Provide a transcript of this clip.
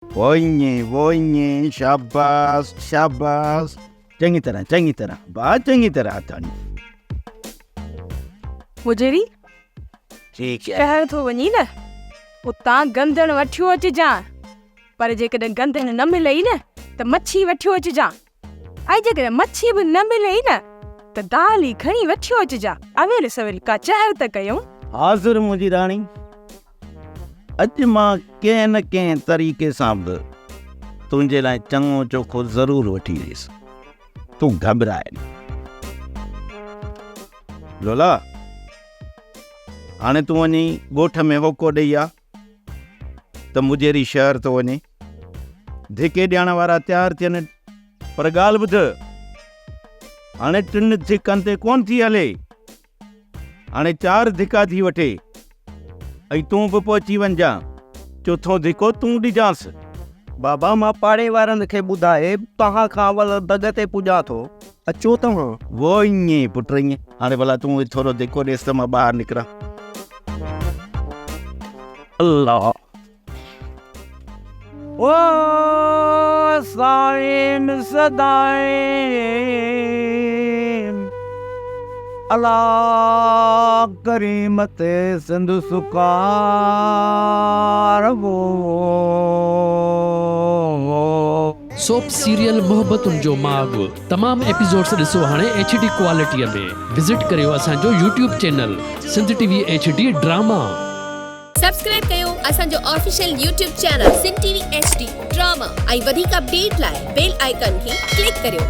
وڃي وڃي شاباس شاباس چڱي طرح چڱي طرح با چڱي طرح هٿ هڻي. مجري ٺيڪ آهي. شهر ٿو وڃين نه اتان گندڻ وٺيو اچجان پر جيڪڏهن گندڻ نه ملئي نه ته مڇي وٺيو اچجان ۽ جيڪڏهن مڇي به نه ملئي نه ته دال ئي کڻي وٺيو اچجان اويل سويل ڪا چهر ته ڪيون. حاضر منهنجي راڻي. اڄ مان ڪنهن نه ڪنهن طريقي سان به تنهنجي لاء چڱو چوکو ضرور وٺي ايندس. تون گهٻراء نه. لولا، هاڻي تون وڃي ڳوٺ ۾ هوڪو ڏئي آ ته مجيري شهر ٿو وڃي. ڌڪي ڏيڻ وارا تيار ٿين. پر ڳالهه ٻڌ، هاڻي ٽن ڌڪن تي ڪونه ٿي هلي. هاڻي چار ڌڪا ٿي وٺي ۽ تون به پهچي وڃجان. چوٿون ڌڪو تون ڏجانس. بابا مان پاڙي وارن کي ٻڌائي توهان کان اول دڳ تي پڄان ٿو. اچو توهان. وو ائين ئي پٽ ائين. هاڻي ڀلا تون ٿورو ڌڪو ڏيس ته مان ٻاهر نڪران. الله. او سائين سدائين الله ڪريم تي سنڌ سڪار وو. سوپ سيريل محبتن جو ماڳ تمام ايپيسوڊس ڏسو هاڻي ايڇ ڊي ڪوالٽي ۾ وزٽ ڪريو اسان جو YouTube channel Sindh T V H D drama. Subscribe ڪيو اسان جو official YouTube channel Sindh T V H D drama ۽ وڌيڪ اپڊيٽ لاء بيل آئيڪان کي ڪلڪ ڪريو.